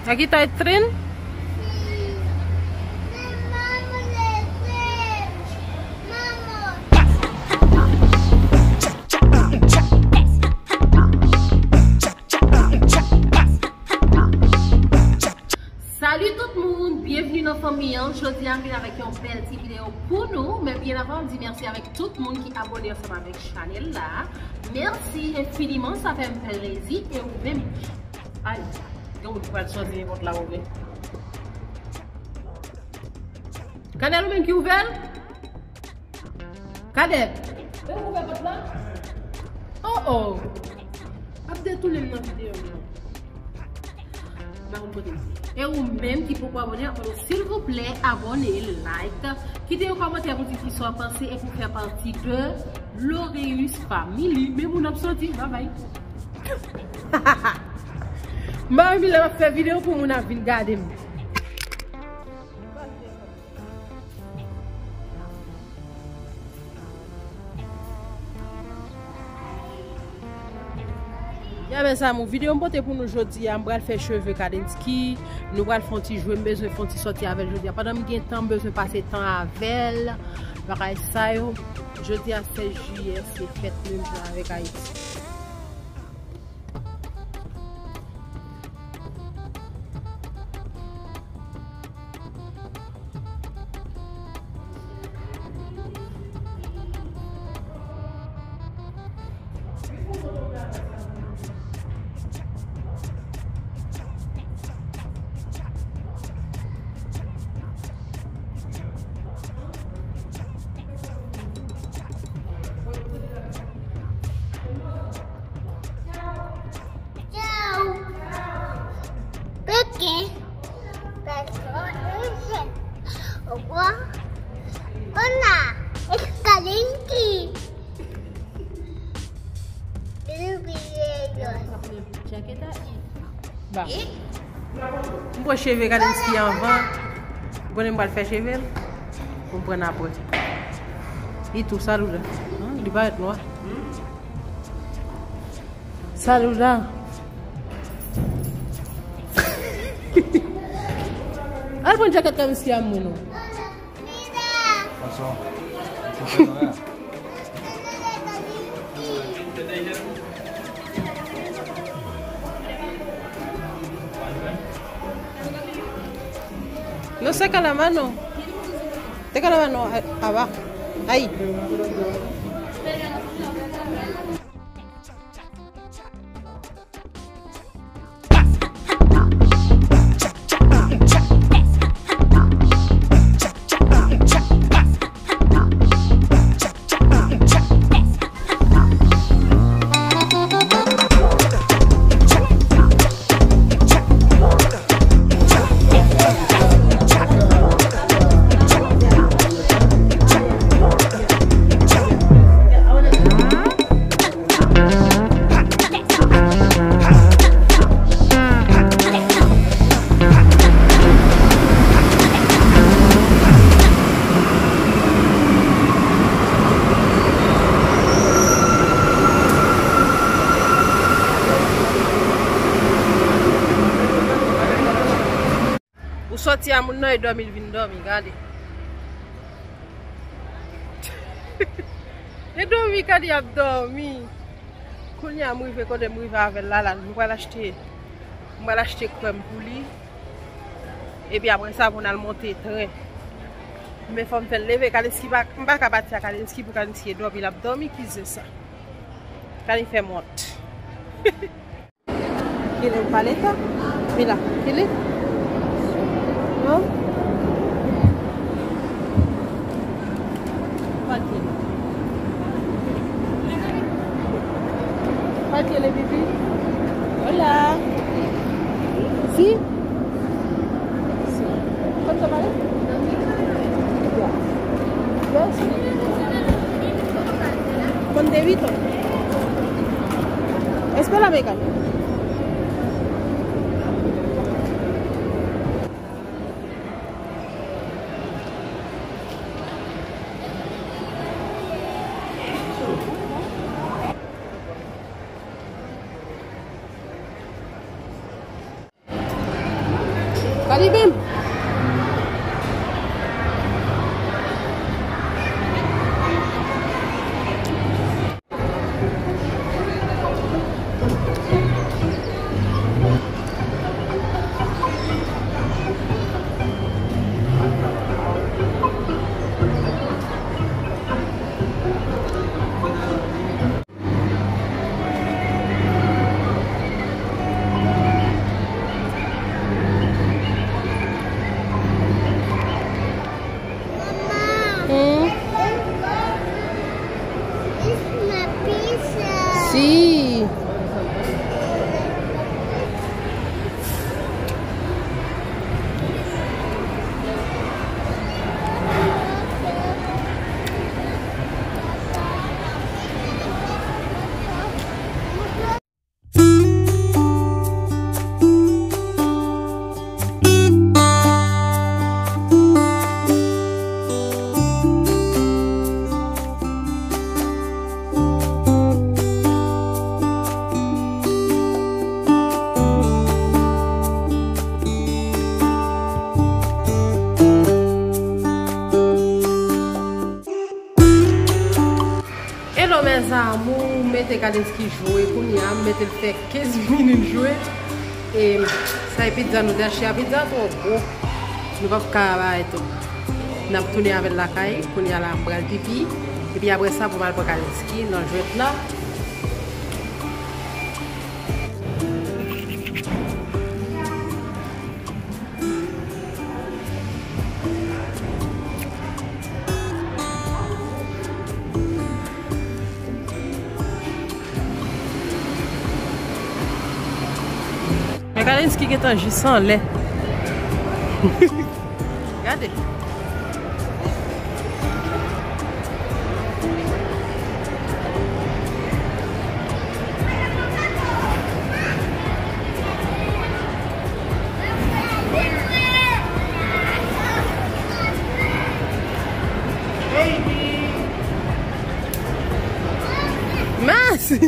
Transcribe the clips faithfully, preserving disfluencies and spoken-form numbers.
Sa ki tay trin? Salut tout moun, byenvni nan fanmi an. Jodi a m vin avèk yon bèl ti videyo pou nou, men byen avan m di mèsi avèk tout moun ki abòne ansanm avèk chanèl la. Mèsi enfiniman, sa fè m plezi. E ou menm, ay, gen moun ki pral sòti nenpòt la, ou vle. Kanèl, ou menm ki ouvè l? Kadè, ou ouvè pòt la? Oh oh. Ap detounen m nan videyo m nan. M pa konn kote m ye. E ou menm ki poko abòne, abòne silvouplè, abòne, like, kite yon kòmantè pou di kisa w panse e pou fè pati de Loreus Family. Men moun ap sòti, babay. M pa renmen lè m ap fè videyo pou moun ap vin gade m. Ya, mes amours, videyo m pote pou nou jodi a, m pral fè cheve Kadensky. Nou pral fè yon ti jwe, m bezwen fè yon ti sòti avè l jodi a. Pandan m gen tan, m bezwen pase tan avè l. Bagay sa yo, jodi a sèz jiyè, se fèt menm jan avèk Ayiti. Tchau. Pekin. Pekin. Wa. Ona. Escalinki. Ba. M pran cheve Kadensky anvan. M konnen m pral fè cheve l. Pou m pran apre. Li tou, Saluda. An, li parèt nwa. Saluda. Al pran djakèt Kadensky a mwen non. Bonsoir. No sé calamano. Te calamano abajo. Ahí. Ou sòti a moun nan e dòmi l vin dòmi, gade. E dòmi, gade y ap dòmi. Kounye a m rive kote m rive avè l la, la, m pral achte, m pral achte krèm pou li. Epi apre sa, pou n al monte tren. Men fò m fè l leve, Kadensky pa, m pa ka pati a Kadensky pou Kadensky e dòmi, l ap dòmi, ki zen sa. Kale fè m wont. Kile ou pale ta? Mila, kile? Non? Pale kile. Pale kile, pipi. Hola. Si? Si. ¿Cuánto vale? Ya. Dos. Con débito. Espérame, Carlos. Gade menm. Hmm? Si. Hello mes amours, m mete Kalinski jwe kounye a, m mete l fè kenz minit jwe. E sa e pizza nou te achte a, pizza twò gwo. Nou p ap ka bay tou. N ap tounen avè l lakay, kounye a la m pral pipi. Epi apre sa pou m al pran Kalinski nan jwèt la. Men Kalinski gentan jis anlè. Gade. Mèsi.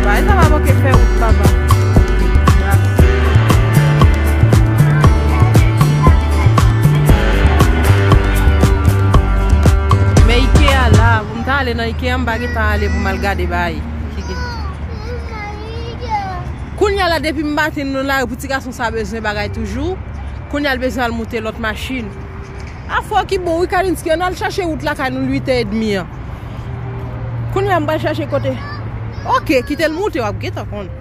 Bagay sa pa manke fè wout, papa. Men Ikea la, pou m ta ale nan Ikea, m pa gentan ale pou m al gade bagay. Kounye a la, depi m maten, nou lari pou ti gason sa bezwen bagay toujou. Kounye a, l bezwen al moute lòt machin. Afè ki bon, wi, Kalinski, ann al chache wout lakay nou, uit è edmi an. Kounye a, m pral chache kote. Oke, kite l moute, w ap gentan konnen.